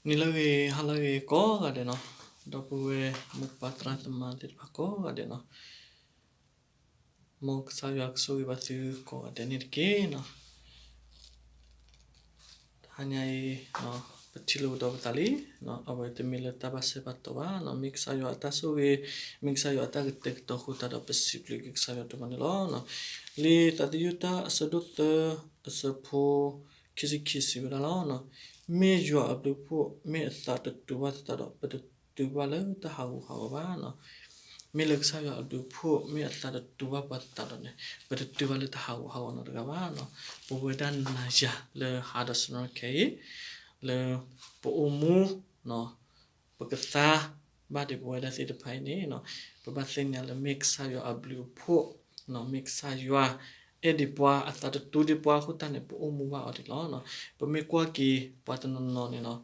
နံၤလၢအဂ့ၤ ဟါလၢအဂ့ၤကိးဂၤဒဲးနီၤ, ဒီပုၢ်ဝဲၢ်မိၢ်ပၢ်သရၣ်သမါသ့ၣ်တဖၣ်ကိးဂၤဒဲးနီၤ, မ်ကစၢ်ယွၤကဆိၣ်ဂ့ၤဘၣ်သုကိးဂၤဒဲးန့ၣ်တက့ၢ်နီၤ. တဟါညါအံၤ ပထံၣ်လိာ်ကဒီးပသးလံ, အဝဲတမ့ၢ်လၢတၢ်ဘၣ်စဲးဘၣ်တီၤဘၣ်နီၤ, မ့ၢ်ကစၢ်ယွၤအတၢ်ဆိၣ်ဂ့ၤ, မ့ၢ်ကစၢ်ယွၤအတၢ်ကတဲာ်ကတီၤအဃိသတးဒီး ပစံးဘျုးက့ၤကစၢ်ယွၤဒိၣ်မးန့ၣ်လီၤ. လံာ်သးသယုၢ်တၢ်အဆၢဒိၣ်သၢ အဆၢဖိခံဆံခံစံးဝဲဒၣ်လီၤ. မ့ၢ်ယွၤအဘျုးအဖှိၣ် မ့ၢ်အသးတတူာ်ဘၣ်သတးဒီး ပတတုၤဘၣ်လၢတၢ်ဟးဂူာ်ဟးဂီၤဘၣ်နီၤ. မ့ၢ်လၢကစၢ်ယွၤအဘျုးအဖှိၣ် မ့ၢ်အသးတတူာ်ဘၣ်ပှၤသတးဒီးန့ၣ် ပတတုၤဘၣ်လၢတၢ်ဟးဂူာ်ဟးဂီၤနီတဂၤဘၣ်နီၤ. ပဝဲဒၣ်နၤယၤလၢဟါဒီးစနီၣ်ခဲအံၤ လၢပအိၣ်မူ ပကသါဘၣ်ဒံးပဝဲဒၣ်သ့ၣ်တဖၣ်အံၤန့ၣ် ပဘၣ်သ့ၣ်ညါလၢမ့ၢ်ကစၢ်ယွၤအဘျုးအဖှိၣ်, မ့ၢ်ကစၢ်ယွၤအဲၣ်ဒံးပှၤ အသးတတူာ်ဒံးပှၤအဃိသတးန့ၣ် ပအိၣ်မူဘၣ်အီၤဒံးလီၤ. ပမ့ၢ်ကွၢ်က့ၤပှၤတနီၤနီၤန့ၣ်နီၤ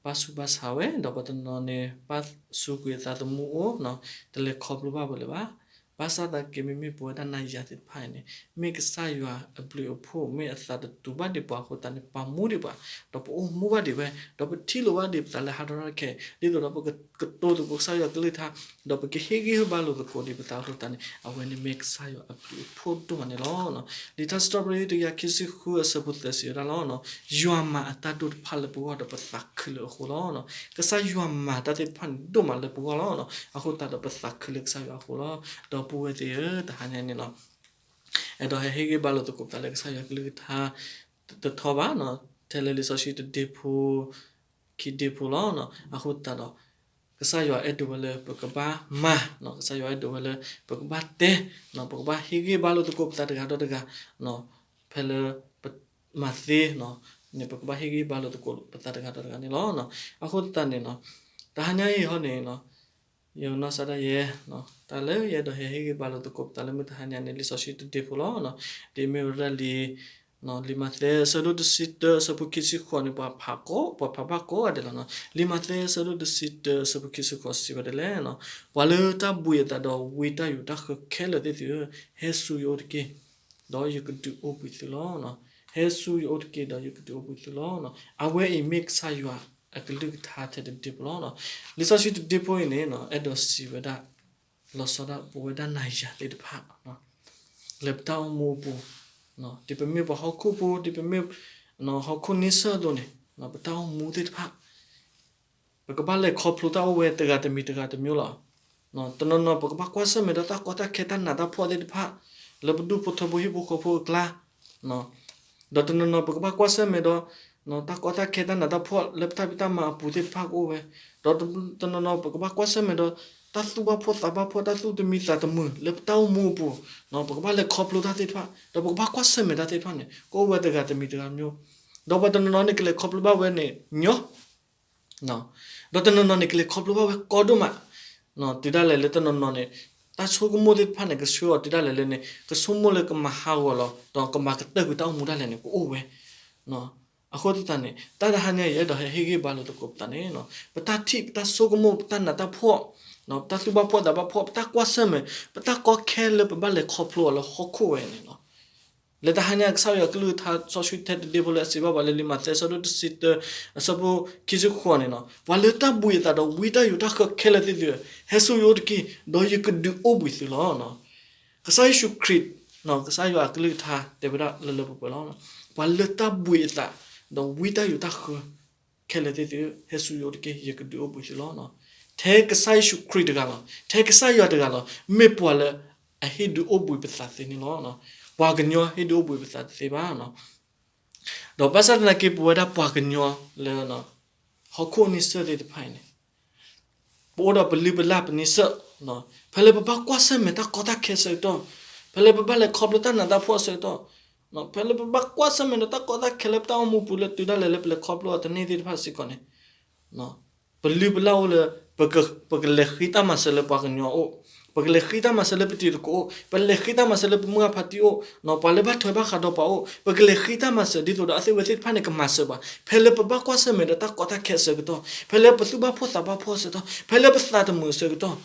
ဘၣ်ဆူးဘၣ်ဆါဝဲ ဒီးပှၤတနီၤနီၤန့ၣ် ဘၣ်စူးကွံာ်အသးသမူအိၣ်နီၤ တလဲၤခီဖျိဘၣ်ဝဲလၢၤဘၣ်. ဘၣ်ဆၣ်သနာ်က့ မ့မ့ၢ်ပဝဲဒၣ်နၤယၤသ့ၣ်တဖၣ်အံၤန့ၣ် မ့ၢ်ကစၢ်ယွၤအဘျုးအဖှိၣ် မ့ၢ်အသးတတူာ်ဘၣ်ဒံးပှၤအဃိသတးန့ၣ် ပာ်မူဒံးပှၤ ဒီးပအိၣ်မူဘၣ်ဒံးဝဲ ဒီးပထံၣ်လိာ်ဘၣ်ဒံးပသးလၢဟါဒီးခဲ ဒ်သိးဒီးပကကတိၤသကိးကစၢ်ယွၤကလုၢ်ကထါ ဒီးပကဟ့ၣ်ဂံၢ်ဟ့ၣ်ဘါလိာ်သကိးဒံးပသးအဃိသတးန့ၣ် အဝဲန့ၣ်မ့ၢ်ကစၢ်ယွၤအဘျုးအဖှိၣ်ဒိၣ်မးန့ၣ်လီၤ. လံာ်စံးထီၣ်ပတြၢၤတကယၤခံဆံဃုအဆၢဖိသၢစံးဝဲဒၣ်လီၤ. ယွၤမၤအတၢ်ဒိၣ်တဖၣ်လၢပဂီၢ်ဒီးပသးခုလၢအဃိလီၤ. ကစၢ်ယွၤမၤတၢ်သ့ၣ်တဖၣ်န့ၣ်ဒိၣ်မးလၢပဂီၢ်လီၤ. အဃိသတးဒီးပသးခုလၢကစၢ်ယွၤအဃိလီၤ. ဒီပုၢ်ဝဲၢ်သ့ၣ်ဧၢ တဟါညါန့ၣ်လီၤ အဲၣ်ဒိးဟဲဟ့ၣ်ဂံၢ်ဘါလိာ်သကိးပသးလၢကစၢ်ယွၤကလုၢ်ကထါ တထီဘၣ်နီၤ ထဲလၢလံာ်စီဆှံတဒ့ဖိ ခံဒ့ဖိလီၤ. အဃိသတးဒီး ကစၢ်ယွၤအဲၣ်ဒိးဝဲလၢပကဘၣ်မၤ, ကစၢ်ယွၤအဲၣ်ဒိးဝဲလၢပကဘၣ်တဲ, ပကဘၣ်ဟ့ၣ်ဂံၢ်ဘါလိာ်သကိးပသးတဂၤဒီးတဂၤ, ဖဲလၢပမၤသ့န့ၣ် ပကဘၣ်ဟ့ၣ်ဂံၢ်ဘါလိာ်သကိးပသးတဂၤဒီးတဂၤန့ၣ်လီၤ. အဃိသတးန့ၣ် တဟါညါအံၤဟီန့ၣ် ယနီၢ်ကစၢ်ဒၣ်ယဲ တၢ်လၢယအဲၣ်ဒိးဟဲဟ့ၣ်ဂံၢ်ဘါလိာ်သကိးပသးလၢမုၢ်တဟါညါန့ၣ် လံာ်စီဆှံတဒ့ဖိလီၤ. ဒ်မ့ၢ်ဝဲဒၣ်လံာ် လံာ်မးသဲအဆၢဒိၣ်တဆံတၢ အဆၢဖိခံဆံဃိးန့ၣ် ပှၤဖးကိး, ပှၤဖးဘၣ်ကိးဂၤဒဲးလီၤ. လံာ်မးသဲအဆၢဒိၣ်တဆံတၢ အဆၢဖိခံဆံဃိးစံးဝဲဒ်လဲၣ်, ပှၤလၢတၢ်ဘှံးအသးဒီးဝံတၢ်ယိးတၢ်ဃၢခဲလၢာ်သ့ၣ်သုဧၢ, ဟဲဆူယအိၣ်တက့ၢ်, ဒီးယကဒုးအိၣ်ဘှံးသုလီၤ. ဟဲဆူယအိၣ်တက့ၢ် ဒီးယကဒုးအိၣ်ဘှံးသုလီၤ. အဝဲအံၤမ့ၢ်ကစၢ်ယွၤအကလုၢ်ကထါထဲတဒ့ဖိလီၤ. လံာ်စီဆှံတဒ့ဖိအံၤန့ၣ် အဲၣ်ဒိးစံးဝဲဒၣ် လီၤဆီဒၣ်ပဝဲဒၣ်နၤယၤသ့ၣ်တဖၣ် လၢပတၢ်အိၣ်မူအပူၤ, ဒ်ပမ့ၢ်ပှၤဟီၣ်ခိၣ်ဖိ, ဒ်ပမ့ၢ်ဟီၣ်ခိၣ်န့ဆၢၣ်အသိးန့ၣ် ပတၢ်အိၣ်မူသ့ၣ်တဖၣ် ပကဘၣ်လဲၤခီဖျိတၢ်အိၣ်ဝဲတဂၤတမံၤတဂၤတမံၤလီၤ. တနီၤနီၤ ပကဘၣ်ကွၢ်ဆၢၣ်မဲာ်ဒီးတၢ်ကီတၢ်ခဲတၢ်နးတၢ်ဖှီၣ်သ့ၣ်တဖၣ် လၢပဒူၣ်ဖိထၢဖိဟံၣ်ဖိဃီဖိအကျါ ဒီးတနီၤနီၤ ပကဘၣ်ကွၢ်ဆၢၣ်မဲာ်ဒီး တၢ်ကီတၢ်ခဲတၢ်နးတၢ်ဖှီၣ်လၢပတၢ်ဖံးတၢ်မၤအပူၤသ့ၣ်တဖၣ်ကအိၣ်ဝဲ, ဒီးတနီၤနီၤ ပကဘၣ်ကွၢ်ဆၢၣ်မဲာ်ဒီး တၢ်သူၣ်ဘၣ်ဖှီၣ်သးဘၣ်ဖှီၣ် တၢ်သူၣ်တမံသးတမုာ်လၢပတၢ်အိၣ်မူအပူၤ, ပကဘၣ်လဲၤခီဖျိတၢ်သ့ၣ်တဖၣ် ဒီးပကဘၣ်ကွၢ်ဆၢၣ်မဲာ်တၢ်သ့ၣ်တဖၣ်န့ၣ် ကအိၣ်ဝဲတဂၤတမံၤတဂၤတမံၤ, ဒီးပှၤတနီၤနီၤန့ၣ် ကလဲၤခီဖျိဘၣ်ဝဲန့ၣ်ညီ ဒီးတနီၤနီၤန့ၣ် ကလဲၤခီဖျိဘၣ်ဝဲကီဒိၣ်မး, တုၤဒၣ်လဲာ်လၢတနီၤနီၤန့ၣ် တၢ်ဆိကမိၣ်သ့ၣ်တဖၣ်န့ၣ် ကဆှၢအီၤတုၤဒၣ်လဲာ်လၢန့ၣ် ကဆိကမိၣ်လၢကမၤဟးဂီၤလီၤ ဒီးကမၤကတၢၢ်ကွံာ်တၢ်အိၣ်မူဒၣ်လဲာ်န့ၣ် ကအိၣ်ဝဲ. အဃိသတးန့ၣ် တၢ်တဟါညါအံၤ အဲၣ်ဒိးဟဲဟ့ၣ်ဂံၢ်ဘါလိာ်သကိးပသးန့ၣ် ပတၢ်ထံၣ် ပတၢ်ဆိကမိၣ် ပတၢ်နးတၢ်ဖှီၣ် ပတၢ်သူၣ်ဘၣ်ဖှီၣ်သးဘၣ်ဖှီၣ် ပတၢ်ကွၢ်ဆၢၣ်မဲာ် ပတၢ်ကီခဲလၢပဘၣ်လဲၤခီဖျိအီၤလၢဟီၣ်ခိၣ်ဝဲန့ၣ်လီၤ. လၢတဟါညါ ကစၢ်ယွၤကလုၢ်ကထါစီဆှံထဲတဒ့ဖိလၢအစံးဘၣ်ပှၤလၢလံာ်မးသဲအဆၢဒိၣ်တဆံတၢ အဆၢဖိခံဆံဃိးန့ၣ်လီၤ. ပှၤလၢတၢ်ဘှံးအသးဒီးဝံတၢ်ယိးတၢ်ဃၢခဲလၢာ်သ့ၣ်သုဧၢ, ဟဲဆူယအိၣ်တက့ၢ်, ဒီးယကဒုးအိၣ်ဘှံးသုလီၤ. ကစၢ်ယ့ၣ်ၡူးခရံာ် ကစၢ်ယွၤအကလုၢ်ကထါတဲဝဲဒၣ်လၢလၢပှဲၤပှဲၤလီၤ. ပှၤလၢတၢ်ဘှံးအသး ဒီးဝံတၢ်ယိးတၢ်ဃၢ ခဲလၢာ်သ့ၣ်သုဧၢ, ဟဲဆူယအိၣ်တက့ၢ်, ယကဒုးအိၣ်ဘှံးသုလီၤ. ထဲကစၢ်ယ့ၣ်ၡူးခရံာ်တဂၤလီၤ. ထဲကစၢ်ယွၤတဂၤလီၤ. မ့ၢ်ပှၤလၢအဟ့ၣ်ဒုးအိၣ်ဘှံးပသးသ့န့ၣ်လီၤ. ပှၤကညီဟ့ၣ်ဒုးအိၣ်ဘှံးပသးတသ့ဘၣ်. ဒီးဘၣ်ဆၣ်သနာ်က့ ပဝဲဒၣ်ပှၤကညီလၢ ဟီၣ်ခိၣ်န့ဆၢၣ်သ့ၣ်တဖၣ်အံၤန့ၣ် ပအိၣ်ဒီးပလုၢ်ပလၢ်ပန့ဆၢၣ်, ဖဲလၢပဘၣ်ကွၢ်ဆၢၣ်မဲာ်တၢ်ကီတၢ်ခဲအဆၢကတီၢ်, ဖဲလၢပဘၣ်လဲၤခီဖျိတၢ်နးတၢ်ဖှီၣ်အဆၢကတီၢ်, ဖဲလၢပဘၣ်ကွၢ်ဆၢၣ်မဲာ်ဒီးတၢ်ကီတၢ်ခဲလၢပတၢ်အိၣ်မူပူၤလၢတုၤဒၣ်လဲာ်လၢပလဲၤခီဖျိအီၤတန့ၢ်သ့ၣ်တဖၣ်စ့ၢ်ကီးန့ၣ် ပလုၢ်ပလၢ်အိၣ်လၢ ပကလဲၤဃ့တၢ်မၤစၢၤလၢပှၤကညီအိၣ်, ပကလဲၤဃ့တၢ်မၤစၢၤလၢပတံၤသကိးအိၣ်, ပကလဲၤဃ့တၢ်မၤစၢၤလၢပမုၢ်အဖါတံၢ်အိၣ်, ပှၤလၢဘၣ်ထွဲဘၣ်ဃးဒီးပှၤအိၣ်, ပကလဲၤဃ့တၢ်မၤစၢၤဒ်သိးဒီးအဝဲသ့ၣ်တဖၣ်န့ၣ်ကမၤစၢၤပှၤ, ဖဲလၢပဘၣ်ကွၢ်ဆၢၣ်မဲာ်ဒီးတၢ်ကီတၢ်ခဲအဆၢကတီၢ်, ဖဲလၢပသူၣ်ဘၣ်ဖှီၣ်သးဘၣ်ဖှီၣ်အဆၢကတီၢ်, ဖဲလၢပသးတမုာ်အဆၢကတီၢ်,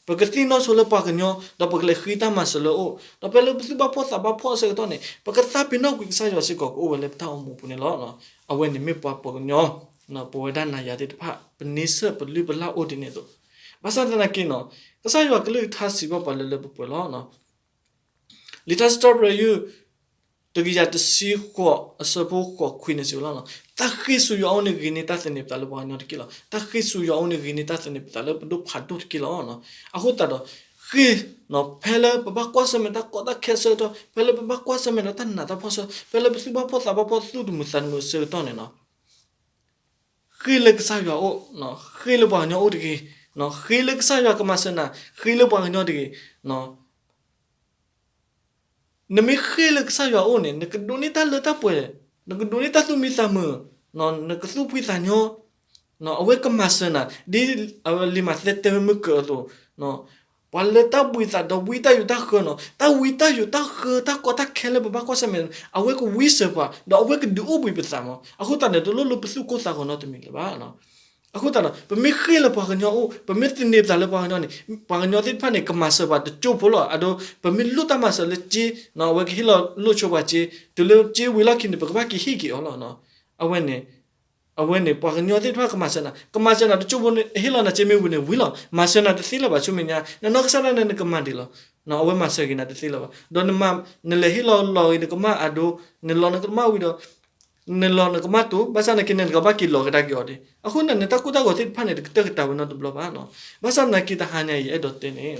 ပကသ့ၣ်နီၣ်ဆိလၢပှၤကညီ, ဒီးပကလဲၤဃ့တၢ်မၤစၢၤလၢအအိၣ်, ဒီးဖဲလၢပသူၣ်ဘၣ်ဖှီၣ်သးဘၣ်ဖှီၣ်အဆၢကတီၢ်န့ၣ် ပကသးပ့ၤနီၣ်ကွံာ်ကစၢ်ယွၤစ့ၢ်ကီးကအိၣ်ဝဲလၢပတၢ်အိၣ်မူပူၤန့ၣ်လီၤ. အဝဲန့ၣ်မ့ၢ်ပှၤပှၤကညီ ပဝဲဒၣ်နၤယၤသ့ၣ်တဖၣ် ပန့ဆၢၣ်ပလုၢ်ပလၢ်အိၣ်ဒ်န့ၣ်အသိး, ဘၣ်ဆၣ်သနာ်က့နီၤ ကစၢ်ယွၤကလုၢ်ကထါစံးဘၣ်ပှၤလၢလၢပှဲၤပှဲၤလီၤ. လံာ်ထါစံးထီၣ်ပတြၢၤ တကယၤတဆံဃိး အဆၢဖိဃိးခွံန့ၣ်စံးဝဲလီၤ. တၢ်ဃ့ၢ်ဆူယွၤအအိၣ်န့ၣ် ဂ့ၤန့ၢ်တၢ်သန့ၤပသးလၢပှၤကညီတက့ၢ်လီၤ. တၢ်ဃ့ၢ်ဆူယွၤအအိၣ်န့ၣ် ဂ့ၤန့ၢ်တၢ်သန့ၤပသးလၢပဒိၣ်ဖးဒိၣ်တက့ၢ်လီၤ. အဃိသတးဒီး ဃ့ၢ် ဖဲလၢပဘၣ်ကွၢ်ဆၢၣ်မဲာ်တၢ်ကီတၢ်ခဲအဆၢကတီၢ်, ဖဲလၢပဘၣ်ကွၢ်ဆၢၣ်မဲာ်ဒီးတၢ်နးတၢ်ဖှီၣ်ဆၢ, ဖဲလၢပသူၣ်ဘၣ်ဖှီၣ်သးဘၣ်ဖှီၣ်သူၣ်တမုာ်သးတမုာ်အဆၢကတီၢ်န့ၣ်နီၤ ဃ့ၢ်လၢကစၢ်ယွၤအအိၣ်, ဃ့ၢ်လၢပှၤကညီအိၣ်တဂ့ၤ, ဃ့ၢ်လၢကစၢ်ယွၤကမၤစၢၤနၤ, ဃ့ၢ်လၢပှၤကညီတဂ့ၤ. နမ့ၢ်ဃ့ၢ်လၢကစၢ်ယွၤအအိၣ်န့ၣ် နကဒိးန့ၢ်တၢ်လၢတၢ်ပှဲၤ, နကဒိးန့ၢ်တၢ်သူၣ်မံသးမုာ်, နကသူၣ်ဖှံသးညီ, အဝဲကမၤစၢၤနၤ, ဒ်လံာ်မးသဲတဲဝဲမုၢ်ကၢၤအသိး, ပှၤလၢတၢ်ဘှံးသးဒီးဝံတၢ်ယိးတၢ်ဃၢနီၤ, တၢ်ဝံတၢ်ယိးတၢ်ဃၢ တၢ်ကီတၢ်ခဲလၢပဘၣ်ကွၢ်ဆၢၣ်မဲာ်, အဝဲကဝံစၢၤပှၤ ဒီးအဝဲကဒုးအိၣ်ဘှံးပသးမး. အဃိသတးန့ၣ် တလိၣ်လၢပသူၣ်ကိၢ်သးဂီၤနီတမံၤလၢၤဘၣ်. အဃိသတးဒီး ပမ့ၢ်ဃ့ၢ်လၢပှၤကညီအအိၣ်, ပမ့ၢ်သန့ၤပသးလၢပှၤကညီန့ၣ်, ပှၤကညီသ့ၣ်တဖၣ်န့ၣ် ကမၤစၢၤပှၤတကၠိဖိလီၤ. အဒိ ပမ့ၢ်လိၣ်တၢ်မၤစၢၤလၢစ့, အဝဲကဟ့ၣ်လီၤလိၣ်ဆိပှၤစ့, တုၤလၢစ့ဝံၤလီၢ်ခံန့ၣ် ပကဘၣ်က့ၤဟ့ၣ်က့ၤအီၤလီၤ. အဝဲန့ၣ် အဝဲန့ၣ် ပှၤကညီသ့ၣ်တဖၣ်ကမၤစၢၤနၤ, ကမၤစၢၤနၤတကၠိဖိန့ၣ် ဟ့ၣ်လီၤနၤစ့မ့ၢ်ဝံၤန့ၣ် ဝံၤလီၤ. မၤစၢၤနၤတသ့လၢၤဘၣ် ဆူမဲာ်ညါ, နနီၢ်ကစၢ်ဒၣ်နဲနကမၤဒံးလီၤ. အဝဲမၤစၢၤက့ၤနၤတသ့လၢၤဘၣ်. ဒီးနမၤ, နလဲၤဟ့ၣ်လီၤလီၤဂ့ၤနကမၣ်အဒိ, နလီၤနကမၣ်ဝံၤဒီး နလီၤနကမၣ်တိၤ, ဘၣ်ဆၣ်သနာ်က့န့ၣ် နကဘၣ်က့ၤလီၤကဒါက့ၤအီၤဒံး. အဃိန့ၣ် နတၢ်ကိၢ်တၢ်ဂီၤသ့ၣ်တဖၣ်န့ၣ် တကတၢၢ်ကတၢၢ်ဝဲနီတဘျီဘၣ်. ဘၣ်ဆၣ်သနာ်က့တဟါညါအံၤ ယအဲၣ်ဒိးတဲန့ၣ်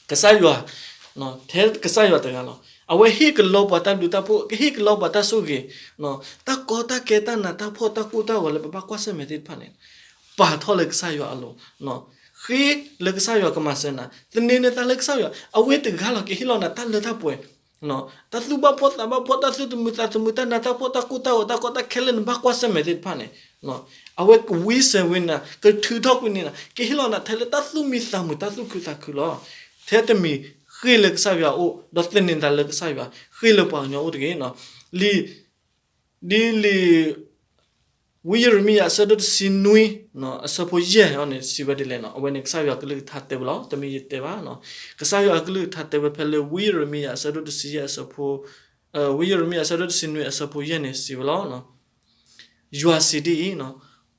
ကစၢ်ယွၤ, ထဲကစၢ်ယွၤတဂၤလီၤ. အဝဲဟ့ၣ်ကလီပှၤတၢ်ဘျုးတၢ်ဖှိၣ်, ကဟ့ၣ်ကလီပှၤတၢ်ဆိၣ်ဂ့ၤ, တၢ်ကီတၢ်ခဲတၢ်နးတၢ်ဖှီၣ်တၢ်ကိၢ်တၢ်ဂီၤလၢပဘၣ်ကွၢ်ဆၢၣ်မဲာ်သ့ၣ်တဖၣ်န့ၣ် ပာ်ထီၣ်လၢကစၢ်ယွၤအလိၤ, ဃ့လၢကစၢ်ယွၤကမၤစၢၤနၤ, သန့ၤနသးလၢကစၢ်ယွၤ, အဝဲတဂၤလီၤကဟ့ၣ်လီၤနၤတၢ်လၢတၢ်ပှဲၤ, တၢ်သူၣ်ဘၣ်ဖှီၣ်သးဘၣ်ဖှီၣ်, တၢ်သူၣ်တမုာ်သးတမုာ်, တၢ်နးတၢ်ဖှီၣ်, တၢ်ကိၢ်တၢ်ဂီၤ, တၢ်ကီတၢ်ခဲလၢနဘၣ်ကွၢ်ဆၢၣ်မဲာ်သ့ၣ်တဖၣ်န့ၣ်, အဝဲကဝံစၢၤဝဲနၤ, ကထုးထီၣ်ကွံာ်န့ၢ်နၤ, ကဟ့ၣ်လီၤနၤထဲလၢတၢ်သူၣ်မံသးမုာ် တၢ်သူၣ်ခုသးခုလီၤ. ထဲတမံၤ ဃ့လၢကစၢ်ယွၤအအိၣ်, ဒီးသန့ၤနသးလၢကစၢ်ယွၤ, ဃ့လၢပှၤကညီအိၣ်တဂ့ၤ. လံာ်, ဒ်လံာ် ဝံယံးရမံယၤအဆၢဒိၣ်တဆံနွံ, အဆၢဖိယဲၢ်န့ၣ် စံးဝဲဒ်လဲၣ်န့ၣ်, အဝဲန့ၣ်ကစၢ်ယွၤကလုၢ်ကထါတဲဝဲလီၤ, တမ့ၢ်ယတဲဘၣ်. ကစၢ်ယွၤအကလုၢ်ကထါတဲဝဲဖဲလၢ ဝံယံးရမံယၤအဆၢဒိၣ်တဆံယဲၢ်အဆၢဖိ, ဝံယံးရမံယၤအဆၢဒိၣ်တဆံနွံအဆၢဖိယဲၢ်န့ၣ် စံးဝဲလီၤ. ယွၤစံးဒ်အံၤ,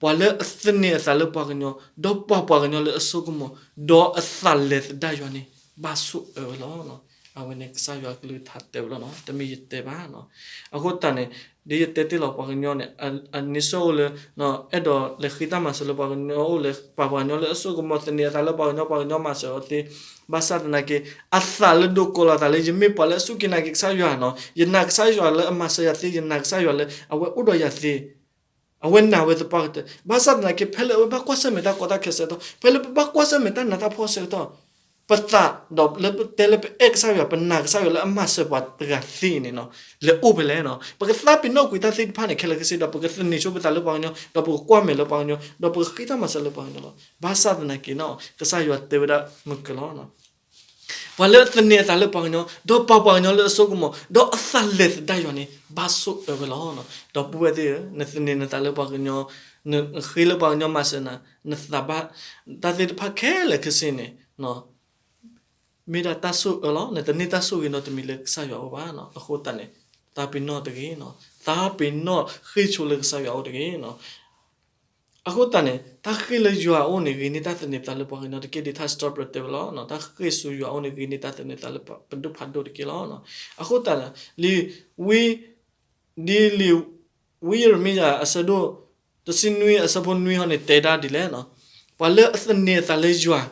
ပှၤလၢအသန့ၤအသးလၢပှၤကညီ, ဒီးပာ်ပှၤကညီလၢအစိကမီၤ, ဒီးအသးလဲၤသဒၣ်ယွၤန့ၣ်, ဘၣ်ဆိၣ်အၢဝဲလီၤ. အဝဲန့ၣ်ကစၢ်ယွၤကလုၢ်ကထါတဲဝဲလီၤ, တမ့ၢ်ယတဲဘၣ်. အဃိသတးန့ၣ် ဒ်ယတဲတ့ၢ်လီၤပှၤကညီန့ၣ်, အန့ဆၢၣ်အိၣ်လၢ အဲၣ်ဒိးလဲၤဃ့တၢ်မၤစၢၤလၢပှၤကညီအိၣ်, လဲၤပာ်ပှၤကညီလၢအစိကမီၤ, သန့ၤအသးလၢပှၤကညီ, ပှၤကညီမၤစၢၤအီၤသ့, ဘၣ်ဆၣ်သနာ်က့ အသးလၢဒိးကိးလီၤသးလၢ ယမ့ၢ်ပှၤလၢအစူၢ်က့ၤနာ်က့ၤကစၢ်ယွၤန့ၣ်, ယနာ်ကစၢ်ယွၤလၢအမၤစၢၤယၤသ့, ယနာ်ကစၢ်ယွၤလၢအဝဲအိၣ်ဒီးယၤသ့, အဝဲနာ်ဝဲသပှၢ်ကတၢၢ်, ဘၣ်ဆၣ်သနာ်က့ ဖဲလၢအဝဲဘၣ်ကွၢ်ဆၢၣ်မဲာ်တၢ်ကီတၢ်ခဲအဆၢကတီၢ်, ဖဲလၢပဘၣ်ကွၢ်ဆၢၣ်မဲာ်တၢ်နးတၢ်ဖှီၣ်အဆၢကတီၢ်, ပသးဒီးလၢပတဲလၢပအဲၣ်ကစၢ်ယွၤ, ပနာ်ကစၢ်ယွၤလၢအမၤစၢၤပှၤတဂၤသ့န့ၣ်န့ၣ်, လဲၤအိၣ်ဖဲလဲၣ်န့ၣ်, ပကသးပ့ၤနီၣ်ကွံာ်တၢ်သ့ၣ်တဖၣ်န့ၣ် ခဲလၢာ်ခဲဆ့ဒီး ပကသန့ၤဆိပသးလၢပှၤကညီ, ဒီးပကကွၢ်မဲာ်လၢပှၤကညီ, ဒီးပကဃ့တၢ်မၤစၢၤလၢပှၤကညီလီၤ. ဘၣ်ဆၣ်သနာ်က့န့ၣ်, ကစၢ်ယွၤတဲဝဲဒၣ်မုၢ်ကၢၤလီၤ. ပှၤလၢအသန့ၤအသးလၢပှၤကညီ, ဒီးပာ်ပှၤကညီလၢအစိကမီၤ, ဒီးအသးလဲၤသဒၣ်ယွၤန့ၣ်, ဘၣ်ဆိၣ်အၢဝဲလီၤ. ဒီပုၢ်ဝဲၢ်သ့ၣ်ဧၢ, နသန့ၤနသးလၢပှၤကညီ, နဃ့လၢပှၤကညီမၤစၢၤနၤ, နသးဘၣ်, တၢ်သ့ၣ်တဖၣ်ခဲလၢာ်ခဲဆ့န့ၣ်, မ့ၢ်ဒၣ်တၢ်ဆိၣ်အၢလီၤ. နတန့ၢ်တၢ်ဆိၣ်ဂ့ၤနီတမံၤလၢကစၢ်ယွၤအအိၣ်ဘၣ်. အဃိသတးန့ၣ်, သးပ့ၤနီၣ်တဂ့ၤ, သးပ့ၤနီၣ်ဃ့ၢ်ဆိလၢကစၢ်ယွၤအအိၣ်တဂ့ၤ. အဃိသတးန့ၣ်, တၢ်ဃ့ၢ်လၢယွၤအအိၣ်န့ၣ် ဂ့ၤန့ၢ်တၢ်သန့ၤပသးလၢပှၤကညီတက့ၢ်. ဒ်ထါစံးထီၣ်ပတြၢၤတဲဝဲလီၤ, တၢ်ဃ့ၢ်ဆူယွၤအအိၣ်န့ၣ် ဂ့ၤန့ၢ်တၢ်သန့ၤပသးလၢပဒိၣ်ဖးဒိၣ်တက့ၢ်လီၤ. အဃိသတးန့ၣ်, လံာ်ဝံ, ဒ်လံာ်ဝံယံးရမံယၤအဆၢဒိၣ် တဆံနွံအဆၢဖိနွံဟီန့ၣ် တဲဒၣ်ဒ်လဲၣ်, ပှၤလၢအသန့ၤအသးလၢယွၤ,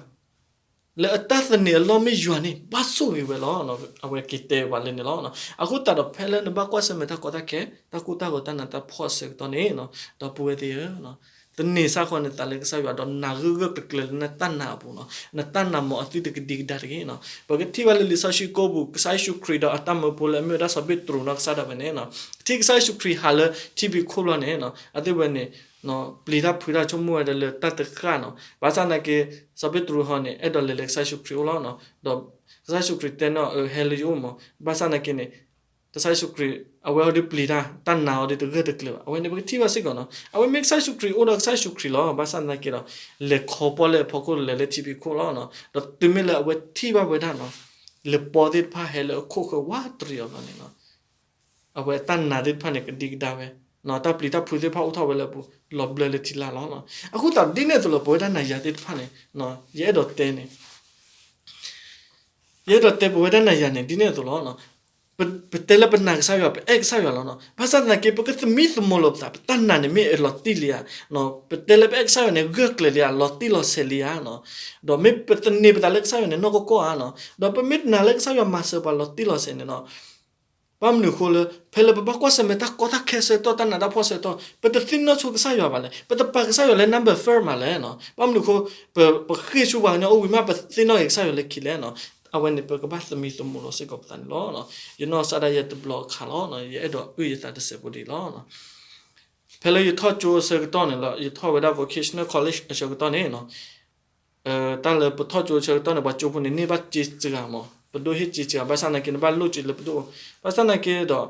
လၢအတၢ်သန့ၤအလီၢ်မ့ၢ်ယွၤန့ၣ် ဘၣ်ဆိၣ်ဂ့ၤဝဲလီၤ. အဝဲက့ၤတဲပှၤလၢန့ၣ်လီၤ. အဃိသတးဒီး ဖဲလၢနဘၣ်ကွၢ်ဆၢၣ်မဲာ်တၢ်ကီတၢ်ခဲ, တၢ်ကိၢ်တၢ်ဂီၤ တၢ်နးတၢ်ဖှီၣ်အဆၢကတီၢ်န့ၣ်, ဒီပုၢ်ဝဲၢ်သ့ၣ်ဧၢ, သန့ၤစ့ၢ်ကီးနသးလၢကစၢ်ယွၤ ဒီးနာ်ဂၢၢ်ဂၢၢ်ကျၢၤကျၢၤလၢနတၢ်နာ်အပူၤန့ၣ်, နတၢ်နာ်မ့ၢ်အသုတကဒံကဒါတဂ့ၤ. ပကထံၣ်ဘၣ်လၢလံာ်စီဆှံကိးပူၤ ကစၢ်ယ့ၣ်ၡူးခရံာ်ဒီးအတၢ်မၢဖိလၢအမ့ၢ်ဝဲဒၣ်စီၤပ့းတရူးနီၢ်ကစၢ်ဒၣ်ဝဲန့ၣ်, ထံၣ်ကစၢ်ယ့ၣ်ၡူးခရံာ်ဟးလၢထံဖံးခိၣ်လီၤန့ၣ်, အဝဲန့ၣ် ပျံၤတၢ်ဖုးတၢ်ဆိကမိၣ်ဝဲဒၣ်လၢတၢ်တဃၣ်န့ၣ်, ဘၣ်ဆၣ်သနာ်က့ စီၤပ့းတရူးဟီန့ၣ် အဲၣ်ဒိးလဲၤလၢကစၢ်ယ့ၣ်ၡူးခရံာ်အအိၣ်လီၤ. ဒီးကစၢ်ယ့ၣ်ၡူးခရံာ်တဲန့ၣ် အဟဲလၢယအိၣ်မး, ဘၣ်ဆၣ်သနာ်က့န့ၣ် ကစၢ်ယ့ၣ်ၡူးခရံာ် အဝဲအီၤဒုးပျံၤတၢ်, တၢ်နာ်အီၤဒုးတဂၢၢ်တကျၢၤဘၣ်. အဝဲန့ၣ် ပကထံၣ်ဘၣ်စ့ၢ်ကီးန့ၣ်, အဝဲမ့ၢ်ကစၢ်ယ့ၣ်ၡူးခရံာ်အိၣ်ဒီးကစၢ်ယ့ၣ်ၡူးခရံာ်လီၤ. ဘၣ်ဆၣ်သနာ်က့ဒီး လဲၤခီပီၣ်လဲၣ်အဖီခိၣ်လဲၤလၢထံဖံးခိၣ်လီၤ. ဒီးတုၤမ့ၢ်လၢအဝဲထံၣ်ဘၣ်ဝဲဒၣ်န့ၣ်, လံာ်ပီသ့ၣ်တဖၣ်ဟဲလၢအခိၣ်ဃၢၤဝးတရံးအီၤလီၤန့ၣ်, အဝဲတၢ်နာ်သ့ၣ်တဖၣ်န့ၣ် ကဒံကဒါဝဲ တၢ်ပျံၤတၢ်ဖုးသ့ၣ်တဖၣ်အိၣ်ထီၣ်ဝဲလၢအပူၤ လီၤဘျၢလၢထံလာ်လီၤ. အဃိသတးဒ်န့ၣ်အသိးလီၤ ပဝဲဒၣ်နၤယၤသ့ၣ်တဖၣ်န့ၣ် ယအဲၣ်ဒိးတဲန့ၣ် ယအဲၣ်ဒိးတဲပဝဲဒၣ်နၤယၤန့ၣ် ဒ်န့ၣ်အသိးလီၤ. ပတဲလၢပနာ်ကစၢ်ယွၤ ပအဲၣ်ကစၢ်ယွၤလီၤ. ဘၣ်ဆၣ်သနာ်က့ ပကသမံသမိးလိာ်ပသး ပတၢ်နာ်န့ၣ်မ့ၢ်အလီၤတံၢ်လံဧါ. ပတဲလၢပအဲၣ်ကစၢ်ယွၤန့ၣ် ဂၢၢ်ကျၢၤလံဧါ လီၤတံၢ်လီၤဆဲးလံဧါ. ဒီးမ့ၢ်ပသန့ၤပသးလၢကစၢ်ယွၤန့ၣ် နီၢ်ကီၢ်ကီၢ်ဧါ. ဒီးပမ့ၢ်နာ်လၢကစၢ်ယွၤမၤစၢၤပှၤလီၤတံၢ်လီၤဆဲးန့ၣ်လီၤ. ဘၣ်မနုၤအဃိလၢ ဖဲလၢပဘၣ်ကွၢ်ဆၢၣ်မဲာ်တၢ်ကီတၢ်ခဲဆၢကတီၢ် တၢ်နးတၢ်ဖှီၣ်ဆၢကတီၢ် ပတသ့ၣ်နီၣ်ဆိကစၢ်ယွၤဘၣ်လဲၣ်, ပတပာ်ကစၢ်ယွၤလၢ number first မးလဲၣ်. ဘၣ်မနုၤအဃိ ပဃ့ၢ်ဆူပှၤကညီအိၣ်ဝံၤမး ပသ့ၣ်နီၣ်က့ၤကစၢ်ယွၤလၢခံလဲၣ်. အဝဲန့ၣ် ပကဘၣ်သမံသမိးလီၤစ့ၢ်ကီးပသးန့ၣ်လီၤ. ယနီၢ်ကစၢ်ဒၣ်ယဲတဘျီအခါလီၤ. ယအဲၣ်ဒိးအုၣ်ယသးတစဲးဖိဒ်အံၤလီၤ. ဖဲလၢယထီၣ်ကၠိအဆၢကတီၢ်န့ၣ်လီၤ, ယထီၣ်ဝဲဒၣ် vocational college အဆၢကတီၢ်န့ၣ် တၢ်လၢပထီၣ်ကၠိအဆၢကတီၢ်န့ၣ် ပှၤကၠိဖိန့ၣ် န့ၢ်ဘၣ်စ့စှၤမး, ပဒိၣ်ဟ့ၣ်စ့စှၤ, ဘၣ်ဆၣ်သနာ်က့ နဘၣ်လိၣ်စ့လၢပဒိၣ်, ဘၣ်ဆၣ်သနာ်က့ဒီး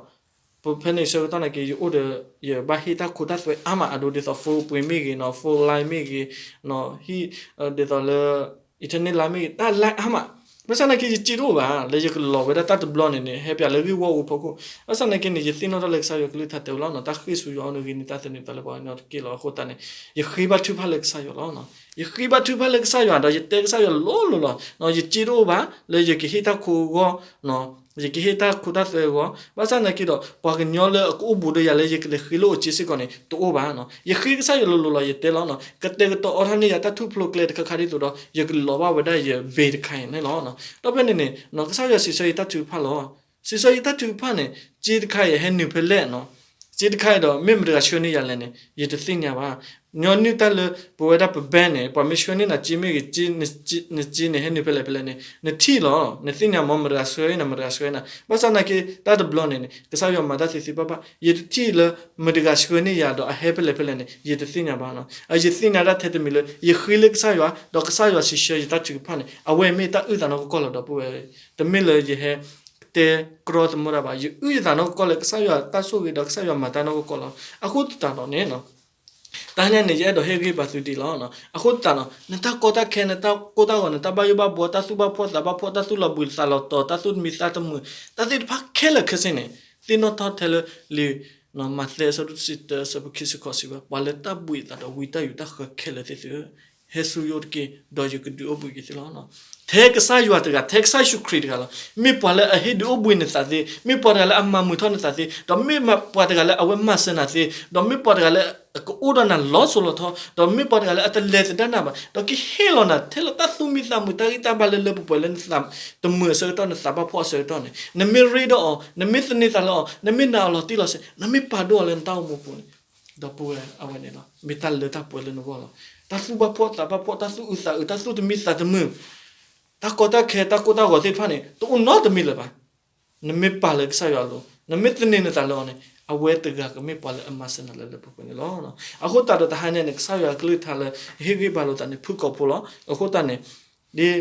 ပဖဲန့ၣ်အဆၢကတီၢ်သနာ်က့ ယအိၣ်ဒီး ယဘၣ်ဟ့ၣ်တၢ်ခိတၢ်သွဲအါမး အဒိဒ်သိး phone ပှ့ၤမ့ၢ်ဂ့ၤနီၤ, phone line မ့ၢ်ဂ့ၤနီၤ, ဟ့ၣ် ဒ်သိးလၢ internet line မ့ၢ်ဂ့ၤ, တၢ် line အါမး, ဘၣ်ဆၣ်သနာ်က့ ယစ့တအိၣ်ဘၣ် လၢယကလီၤဝဲဒၣ်တၢ်တဘျီန့ၣ်န့ၣ် ဟဲပၠးလၢဂ့ၢ်ဝီအူဖီခိၣ်, ဘၣ်ဆၣ်သနာ်က့န့ၣ် ယသ့ၣ်နီၣ်ထီၣ်လၢကစၢ်ယွၤကလုၢ်ကထါတဲဝဲလီၤနီၤ, တၢ်ဃ့ၢ်ဆူယွၤအအိၣ်န့ၣ်ဂ့ၤန့ၢ်တၢ်သန့ၤသးလၢပှၤကညီတက့ၢ်လီၤ. အဃိသတးန့ၣ် ယဃ့ဘါထုကဖၣ်လၢကစၢ်ယွၤလီၤ. ယဃ့ဘါထုကဖၣ်လၢကစၢ်ယွၤဒီး ယတဲကစၢ်ယွၤလိၤလိၤလီၤ. ယစ့တအိၣ်ဘၣ် လၢယကဟ့ၣ်တၢ်ခိအဂီၢ် ယကဟ့ၣ်တၢ်ခိတၢ်သွဲအဂီၢ်, ဘၣ်ဆၣ်သနာ်က့ဒီး ပှၤကညီလၢအကအိၣ်ဘူးဒီးယၤလၢယကလဲၤဃ့လၢအအိၣ်စ့စ့ၢ်ကီးန့ၣ် တအိၣ်ဘၣ်နီၤ. ယဃ့ကစၢ်ယွၤလိၤလိၤလီၤ ယတဲလီၤနီၤ, ကတဲာ်ကတီၤအီၣ်ထီၣ်န့ၢ်ယၤတၢ်ထူၣ်ဖျိးကျဲတခါခါဒ်သိးဒီး ယကလီၤဘၣ်ဝဲဒၣ်ယ vein တခါအံၤန့ၣ်လီၤ. ဒီးဖဲန့ၣ်န့ၣ် ကစၢ်ယွၤစံးဆၢယတၢ်ထုကဖၣ်လီၤ. စံးဆၢယတၢ်ထုကဖၣ်န့ၣ် စ့တခါအံၤဟဲနုာ်ဖဲလဲၣ်နီၤ, စ့တခါအံၤဒီး မ့ၢ်မတၤတဂၤဆှၢန့ၢ်ယၤလဲၣ်န့ၣ် ယတသ့ၣ်ညါဘၣ်. ညီနုၢ်တၢ်လၢ ပဝဲဒၣ်ပ bank န့ၣ် ပှၤမ့ၢ်ဆှၢန့ၢ်နၤစ့မ့ၢ်ဂ့ၤ, နစ့န့ၣ်ဟဲနုာ်ဖဲလဲၣ်ဖဲလဲၣ်န့ၣ် နထံၣ်လီၤ, နသ့ၣ်ညါမ့ၢ်မတၤတဂၤဆှၢနၤ မတၤတဂၤဆှၢနၤ. ဘၣ်ဆၣ်သနာ်က့ တၢ်တဘျီန့ၣ်န့ၣ် ကစၢ်ယွၤမၤတၢ်သ့သ့ဘၣ်ဘၣ်, ယတထံၣ်လၢ မတၤတဂၤဆှၢန့ၢ်ယၤဒီးအဟဲဖဲလဲၣ်ဖဲလဲၣ်န့ၣ် ယတသ့ၣ်ညါဘၣ်နီၤ. ယသ့ၣ်ညါဒၣ်ထဲတမံၤလၢ ယဃ့လၢကစၢ်ယွၤ ဒီးကစၢ်ယွၤစံးဆၢယတၢ်ထုကဖၣ်န့ၣ် အဝဲမ့ၢ်တၢ်အုၣ်သးနီၢ်ကီၢ်လီၤ ဒီပုၢ်ဝဲၢ်, တမ့ၢ်လၢယဟဲ တဲကြီသမီတၢ်ဘၣ်, ယအုၣ်ယသးနီၢ်ကီၢ်လၢကစၢ်ယွၤတၢ်ဆိၣ်ဂ့ၤဒီးကစၢ်ယွၤမၤတၢ်နီၢ်ကီၢ်လီၤ. အဃိသတးဒီးန့ၣ် တဟါညါန့ၣ် ယအဲၣ်ဒိးဟ့ၣ်ဂံၢ်ဘါသုဒ်လီၤ. အဃိသတးဒီး နတၢ်ကီတၢ်ခဲ နတၢ်ကိၢ်တၢ်ဂီၤ နတၢ်ဘၣ်ယိၣ်ဘၣ်ဘှီ တၢ်သူၣ်ဘၣ်ဖှီၣ်သးဘၣ်ဖှီၣ် တၢ်သူၣ်လီၤဘှံးသးလီၤတီၤ တၢ်သူၣ်တမံသးတမုာ် တၢ်သ့ၣ်တဖၣ်ခဲလၢာ်ခဲဆ့န့ၣ် သ့ၣ်နီၣ်ထီၣ်ထဲလၢလံာ် မးသဲအဆၢဒိၣ်တဆံတၢ အဆၢဖိခံဆံဃိးစံးဝဲ, ပှၤလၢတၢ်ဘှံးအသးဒီးဝံတၢ်ယူၤတၢ်ဃၢခဲလၢာ်သ့ၣ်သုဧၢ, ဟဲဆူယအိၣ်တက့ၢ် ဒီးယကဒုးအိၣ်ဘှံးက့ၤသုလီၤ. ထဲကစၢ်ယွၤတဂၤ ထဲကစၢ်ယ့ၣ်ၡူးခရံာ်တဂၤလီၤ. မ့ၢ်ပှၤလၢအဟ့ၣ်ဒုးအိၣ်ဘှံးနသးသ့, မ့ၢ်ပှၤတဂၤလၢအမၤမုာ်ထီၣ်နသးသ့, ဒီးမ့ၢ်ပှၤတဂၤလၢအဝဲမၤစၢၤနၤသ့, ဒီးမ့ၢ်ပှၤတဂၤလၢအကအိၣ်ဒီးနၤလီၤစိၤလီၤထီ, ဒီးမ့ၢ်ပှၤတဂၤလၢအတလဲၤသဒၣ်နၤဘၣ်, ဒီးကဟ့ၣ်လီၤနၤထဲလၢတၢ်သူၣ်မံသးမုာ် တၢ်ဂံၢ်တၢ်ဘါလၢလၢပှဲၤပှဲၤလၢနသးတမုာ်အဆၢကတီၢ် နသးဘၣ်ဖှီၣ်အဆၢကတီၢ်န့ၣ် နမ့ၢ်ရ့ဒီးအီၤ, နမ့ၢ်သန့ၤသးလၢအီၤ, နမ့ၢ်နာ်အီၤလီၤတံၢ်လီၤဆဲး, နမ့ၢ်ပာ်ဒိၣ်အီၤလၢနတၢ်အိၣ်မူပူၤန့ၣ် ဒီပုၢ်ဝဲၢ် အဝဲန့ၣ်လီၤ. မ့ၢ်တၢ်လၢတၢ်ပှဲၤလၢနဂီၢ်လီၤ. တၢ်သူၣ်ဘၣ်ဖှီၣ်သးဘၣ်ဖှီၣ် တၢ်သူၣ်အုးသးအုး တၢ်သူၣ်တမံသးတမုာ် တၢ်ကီတၢ်ခဲ တၢ်ကိၢ်တၢ်ဂီၤသ့ၣ်တဖၣ်န့ၣ် တအိၣ်နီတမံၤလၢၤဘၣ်. နမ့ၢ်ပာ်လၢကစၢ်ယွၤအလိၤ, နမ့ၢ်သန့ၤနသးလၢအီၤန့ၣ် အဝဲတဂၤကမ့ၢ်ပှၤလၢအမၤစၢၤနၤလၢလၢပှဲၤပှဲၤန့ၣ်လီၤ. အဃိသတးဒီးတဟါညါန့ၣ် ကစၢ်ယွၤကလုၢ်ကထါလၢအဟ့ၣ်ဂံၢ်ဘါလိာ်သးန့ၣ် ဖုၣ်ကိာ်ဖိလီၤ. အဃိသတးန့ၣ် ဒ်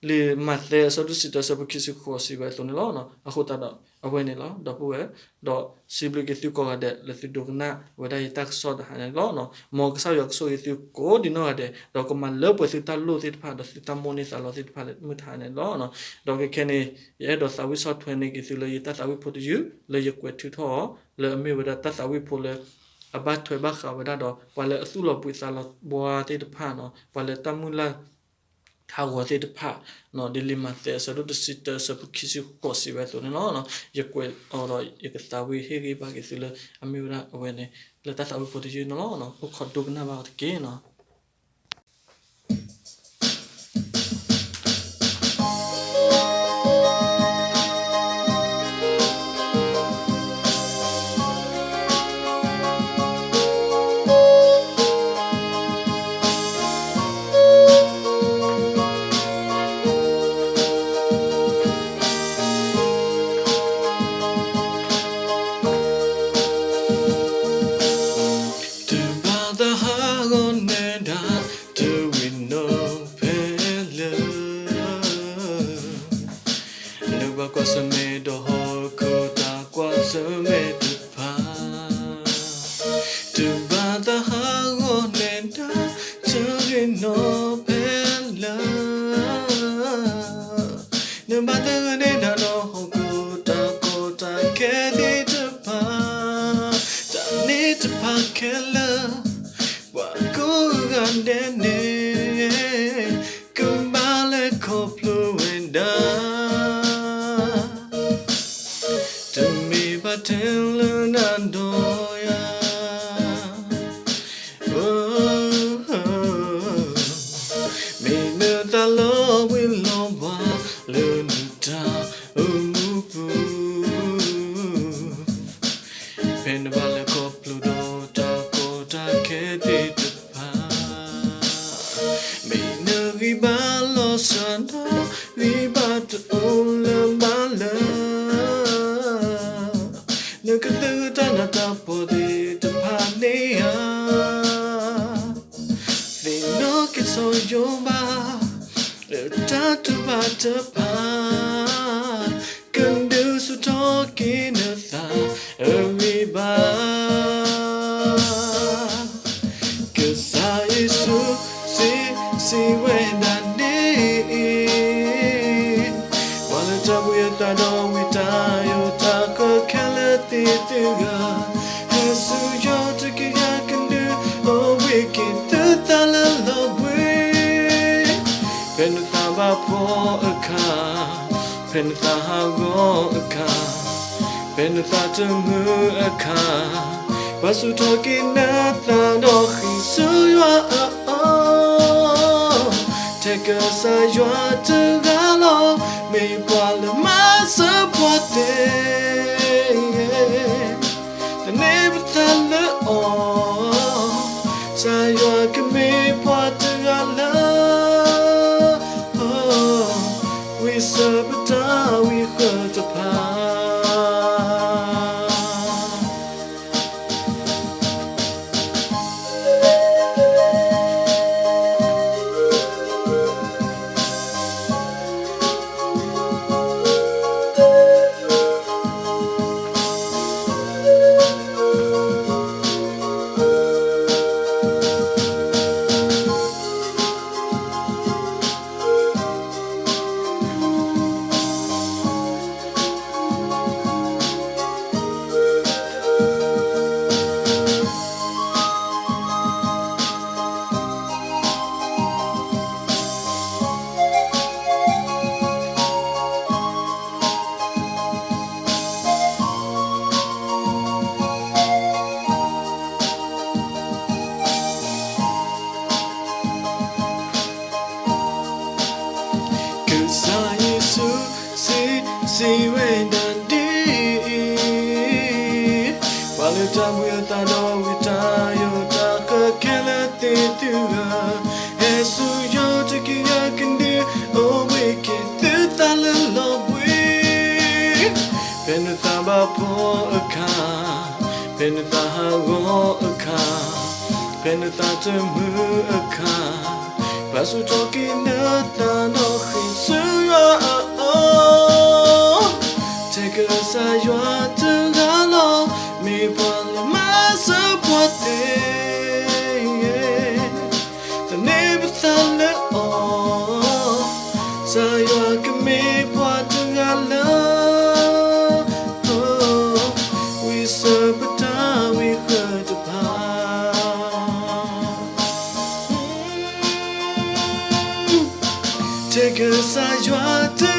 လံာ်မးသဲအဆၢဒိၣ်တဆံတၢ အဆၢဖိခံဆံဃိးစံးဝဲအသိးန့ၣ်လီၤ. အဃိသတးဒီး အဝဲန့ၣ်လီၤ ဒီပုၢ်ဝဲၢ်, ဒီးစံးဘျုးက့ၤသုကိးဂၤဒဲး လၢသုဒိကနၣ်ဝဲဒၣ်ယတၢ်ကစီၣ်တဟါန့ၣ်လီၤ. မ်ကစၢ်ယွၤကဆိၣ်ဂ့ၤသုကိးဒံးနီၢ်ဂၤဒဲး ဒီးကမၤလၢပှဲၤသုတၢ်လိၣ်သ့ၣ်တဖၣ် ဒီးသုတၢ်မိၣ်န့ၢ်သးလီသ့ၣ်တဖၣ်လၢမုၢ်တဟါန့ၣ်လီၤ. ဒီးခဲခဲန့ၣ် ယအဲၣ်ဒိးသးဝံၣ်ဆီၣ်ထွဲန့ၢ်က့ၤသုလၢယတၢ်သးဝံၣ်ဖိတယုၢ် လၢယကွဲးထုးထီၣ်အီၤ လၢအမ့ၢ်ဝဲဒၣ်တၢ်သးဝံၣ်ဖိလၢ အဘၣ်ထွဲဘၣ်ဃးဝဲဒၣ်ဒီး ပှၤလၢအသူၣ်လီၤဘှံးသးလီၤဘှါသ့ၣ်တဖၣ်နီၤ, ပှၤလၢတၢ်မုၢ်လၢ် ထးဂီၤသ့ၣ်တဖၣ်နီၤ, ဒ်လံာ်မးသဲအဆၢဒိၣ်တဆံတၢ အဆၢဖိခံဆံဃိးစံးဝဲအသိးန့ၣ်လီၤ. ယကွဲးအီၤဒီးယကသးဝံၣ်ဟ့ၣ်ဂံၢ်ဘါက့ၤသုလၢ အမ့ၢ်ဝဲဒၣ်အဝဲန့ၣ် လၢတၢ်သးဝံၣ်ဖိတယုၢ်န့ၣ်လီၤ. အိၣ်ခိးဒိကနၣ်ဘၣ်အီၤတက့ၢ်နီၤ. တဘၣ်သးဟးဂီၤနဲဒၣ် တရ့နီၣ်ဖဲလၢ နဘၣ်ကွၢ်ဆၢၣ်မဲာ်ဒီးဟီၣ်ခိၣ်တၢ်ကွၢ်ဆၢၣ်မဲာ်တဖၣ်, တဘၣ်သးဟးဂီၤနဲဒၣ် တရ့နီၣ်ဖဲလၢ နဘၣ်သဂၢၢ်နဲဒၣ်ဒီးဟီၣ်ခိၣ်တၢ်ကီတၢ်ခဲသ့ၣ်တဖၣ်, တၢ်န့ၣ် ဒဲးန့ၣ် ကဘၣ်လဲၤခီဖျိဝဲဒၣ် တမ့ၢ်ဘၣ်ထဲလၢနၤဒီးယၤ မ့ၢ်နသးလီဝံၤလီၤဘှါလၢနတၢ်အိၣ်မူပူၤ ဖဲနဘၣ်လဲၤခီဖျိဒီးတၢ်ကီတၢ်ခဲသ့ၣ်တဖၣ် မ့ၢ်နဂံၢ်ဘါလီၤစှၤဒီး ဂံၢ်ဘါတအိၣ်လၢၤဘၣ်လၢ နကသဂၢၢ်တၢ်နးတၢ်ဖှီၣ်သ့ၣ်တဖၣ်န့ၣ်ဧါ သ့ၣ်နီၣ်က့ၤစီၤယိၤဘး လၢတၢ်ထုကဖၣ်တဖၣ် ကဒုးဆူၣ်ထီၣ်က့ၤနသးအဂံၢ်ဘါ ကစၢ်ယ့ၣ်ၡူးစံး စံးဝဲဒၣ်န့ၣ် ပှၤလၢတၢ်ဘှံးအသးဒီးဝံတၢ်ယိးတၢ်ဃၢခဲလၢာ် သ့ၣ်သုဂၤ ဟဲဆူယွၤတကယၤကဒုး အိၣ်ဘှံးက့ၤသုသးလၢလီၤဘှံး ဖဲနသးဘၣ်ဖှီၣ်အခါ ဖဲနသးဟးဂီၤအခါ ဖဲနသးတမုာ်အခါ ပှၤဆူၣ်ထီၣ်က့ၤနသးဒီးဃ့ၢ်ဆူယွၤအအိၣ် ထဲကစၢ်ယွၤတဂၤလီၤ မ့ၢ်ပှၤလၢမၤစၢၤပှၤသ့ သန့ၤပသးလၢအီၤ ကစၢ်ယွၤကမ့ၢ်ပှၤတဂၤလၢ ဝံဆၢပတၢ်ဝံဃၢတဖၣ် ကစၢ်ယ့ၣ်ၡူးစံး စံးဝဲဒၣ်ဒ်အံၤ, ပှၤလၢတၢ်ဘှံးအသးဒီးဝံတၢ်ယိးတၢ်ဃၢခဲလၢာ် သ့ၣ်သုဂၤ ဟဲဆူယွၤတကယၤကဒုး အိၣ်ဘှံးက့ၤသုသးလၢလီၤဘှံး, ဖဲနသးဘၣ်ဖှီၣ်အခါ, ဖဲနသးဟးဂီၤအခါ, ဖဲနသးတမုာ်အခါ, ပှၤဆူၣ်ထီၣ်က့ၤနသးဒီးဃ့ၢ်ဆူယွၤအအိၣ်, ထဲကစၢ်ယွၤတဂၤလီၤ, မ့ၢ်ပှၤလၢမၤစၢၤပှၤသ့ သန့ၤပသးလၢအီၤ, ကစၢ်ယွၤကမ့ၢ်ပှၤတဂၤလၢ ဝံဆၢပတၢ်ဝံဃၢတဖၣ်, ထဲကစၢ်ယွၤတ